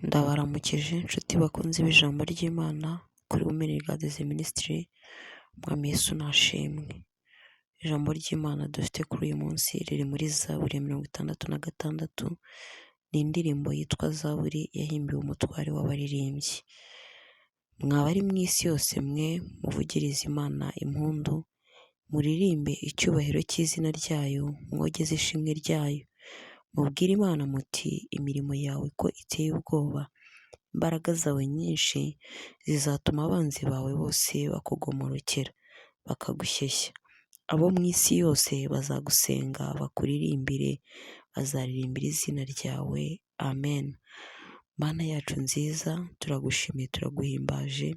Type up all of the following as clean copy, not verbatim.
Ndabaramukije nshuti bakunzi b'ijambo ry'Imana kuri Women Regardes Ministry, Umwami Yesu nashimwe. Ijambo ry'Imana dufite kuri uyu munsi riri muri Zaburi ya 66, ni indirimbo yitwa Zaburi yahimbiwe umutware w'abaririmbyi. Mwa bari mu isi yose mwe muvugirize Imana impundu, muririmbe icyubahiro cy'izina ryayo, mwogeze ishimwe ryayo. Mubwire Imana muti imirimo yawe ko iteye ubwoba, imbaraga zawe nyinshi zizatuma abanzi bawe bose bakugomorokera, bakagushyeshya. Abo mu isi yose bazagusenga bakuririmbire, bazaririmbira izina ryawe, amen. Mana yacu nziza, turagushimiye turaguhimbaje,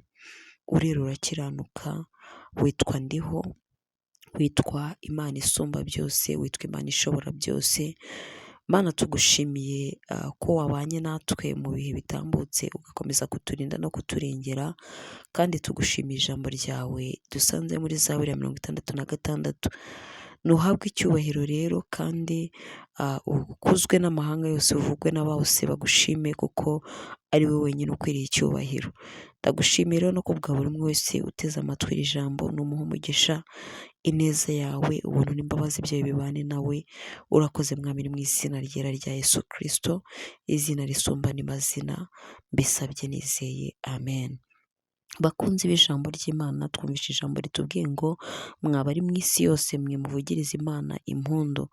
urera urakiranuka, witwa Ndiho, witwa Imana isumba byose, witwa Imana ishobora byose. Mana tugushimiye ko wabanye natwe mu bihe bitambutse ugakomeza kuturinda no kuturengera, kandi tugushimiye ijambo ryawe dusanze muri Zaburi ya 66. Ntuhabwe icyubahiro rero kandi ukuzwe n'amahanga yose, uvugwe na bose bagushime kuko ari wowe wenyine ukwiriye icyubahiro. Ndagushimiye rero no kubwa buri umwe wese uteze amatwi iri jambo, numuhe umugisha, ineza yawe, ubuntu n'imbabazi byawe bibane nawe. Urakoze Mwami, ni mu izina ryera rya Yesu Kristo, izina risumba andi mazina, mbisabye nizeye, amen. Bakunzi b'ijambo ry'Imana, twumvise ijambo ritubwiye ngo mwaba ari mu isi yose mwe muvugirize Imana impundu.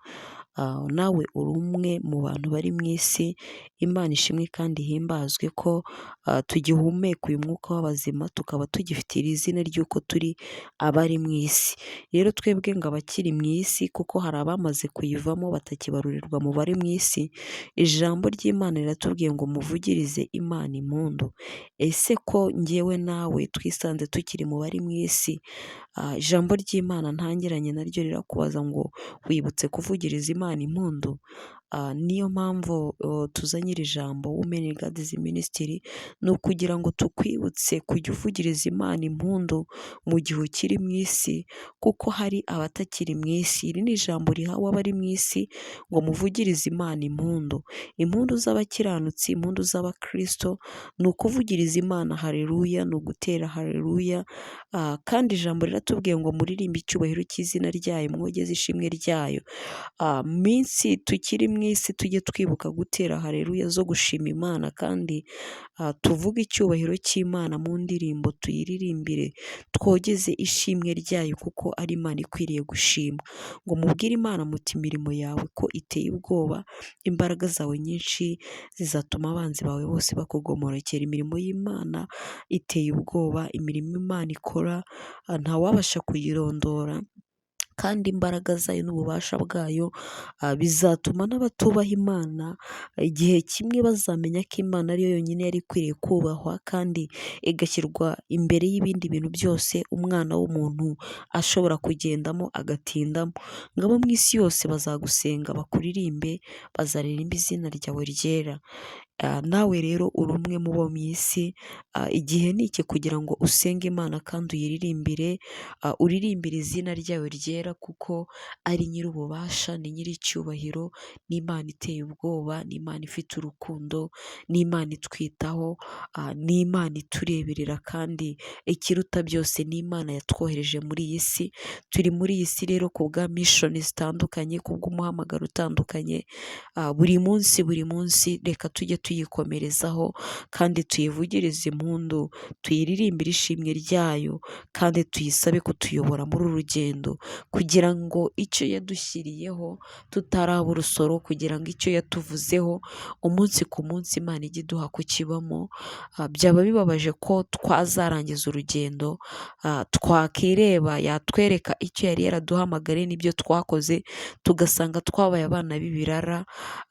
Nawe uri umwe mu bantu bari mu isi, Imana ishimwe kandi ihimbazwe ko tugihumeka uyu mwuka w'abazima, tukaba tugifite iri zina ry'uko turi abari mu isi. Rero twebwe ngo abakiri mu isi, kuko hari abamaze kuyivamo batakibarurirwa mu bari mu isi, ijambo ry'Imana riratubwiye ngo muvugirize Imana impundu. Ese ko njyewe nawe twisanze tukiri mu bari mu isi, ijambo ry'Imana ntangiranye naryo rirakubaza ngo wibutse kuvugiriza Imana impundu? Niyo mpamvu tuzanye iri jambo Women Regardes Ministry, ni ukugira ngo tukwibutse kujya uvugiriza Imana impundu mu gihe ukiri mu isi, kuko hari abatakiri mu isi. Iri ni ijambo rihawe abari mu isi ngo muvugirize Imana impundu. Impundu z'abakiranutsi, impundu z'abakristo ni ukuvugiriza Imana haleluya, ni ugutera haleluya. Kandi ijambo riratubwiye ngo muririmbe icyubahiro cy'izina ryayo, mwogeze ishimwe ryayo. Minsi tukiri mu isi tujye twibuka gutera haleluya zo gushima Imana, kandi tuvuge icyubahiro cy'Imana mu ndirimbo, tuyiririmbire, twogeze ishimwe ryayo kuko ari Imana ikwiriye gushimwa. Ngo mubwire Imana muti imirimo yawe ko iteye ubwoba, imbaraga zawe nyinshi zizatuma abanzi bawe bose bakugomorokera. Imirimo y'Imana iteye ubwoba, imirimo Imana ikora ntawabasha kuyirondora, kandi imbaraga zayo n'ububasha bwayo bizatuma n'abatubaha Imana igihe kimwe bazamenya ko Imana ariyo yonyine yari ikwiriye kubahwa kandi igashyirwa imbere y'ibindi bintu byose umwana w'umuntu ashobora kugendamo agatindamo. Ngo abo mu isi yose bazagusenga bakuririmbe, bazaririmba izina ryawe ryera. Nawe rero uri umwe mu bo mu isi, igihe ni iki kugira ngo usenge Imana kandi uyiririmbire, uririmbire izina ryayo ryera kuko ari nyir'ububasha, ni nyir'icyubahiro, ni Imana iteye ubwoba, ni Imana ifite urukundo, ni Imana itwitaho, ni Imana itureberera, kandi ikiruta byose ni Imana yatwohereje muri iyi si. Turi muri iyi si rero ku bwa mishoni zitandukanye, ku bw'umuhamagaro utandukanye, buri munsi buri munsi reka tujye tuyikomerezaho kandi tuyivugirize impundu, tuyiririmbire ishimwe ryayo, kandi tuyisabe kutuyobora muri uru rugendo kugira ngo icyo yadushyiriyeho tutaraba urusoro, kugira ngo icyo yatuvuzeho umunsi ku munsi Imana ijye iduha kukibamo. Byaba bibabaje ko twazarangiza urugendo, twakireba yatwereka icyo yari yaraduhamagariye n'ibyo twakoze, tugasanga twabaye abana b'ibirara,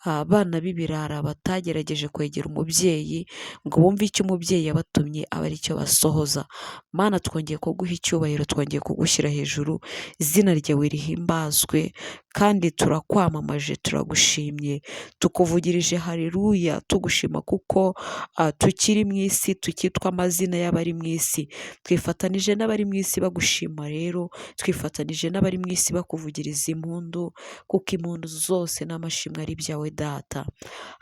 abana b'ibirara batagerageje kwegera umubyeyi ngo bumve icyo umubyeyi yabatumye abe aricyo basohoza. Mana twongeye kuguha icyubahiro, twongeye kugushyira hejuru, izina ryawe rihimbazwe Kandi turakwamamaje, turagushimye, tukuvugirije haleluya, tugushima kuko tukiri mu isi, tukitwa amazina y'abari mu isi. Twifatanije n'abari mu isi bagushima rero, twifatanije n'abari mu isi bakuvugiriza impundu, kuko impundu zose n'amashimwe ari ibyawe Data.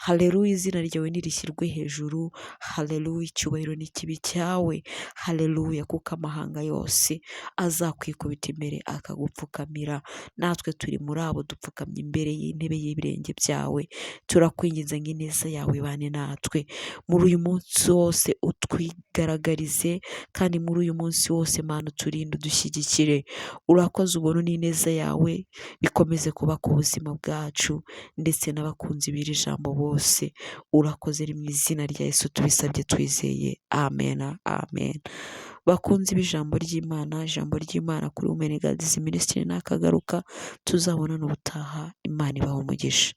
Haleluya, izina ryawe nirishyirwe hejuru, haleluya, icyubahiro nikibe icyawe, haleluya, kuko amahanga yose azakwikubita imbere akagupfukamira. Natwe turi muri abo dupfukamye imbere y'intebe y'ibirenge byawe, turakwinginze ngo ineza yawe ibane natwe. Muri uyu munsi wose utwigaragarize, kandi muri uyu munsi wose Mana uturinde, udushyigikire. Urakoze, ubuntu n'ineza yawe bikomeze kuba ku buzima bwacu ndetse n'abakunzi b'iri jambo bose. Urakoze, ni mu izina rya Yesu tubisabye twizeye. Amen, amen. Bakunzi b'ijambo ry'Imana, ijambo ry'Imana kuri Women Guides Ministry nakagaruka, tuzabonane ubutaha. Imana ibahe umugisha.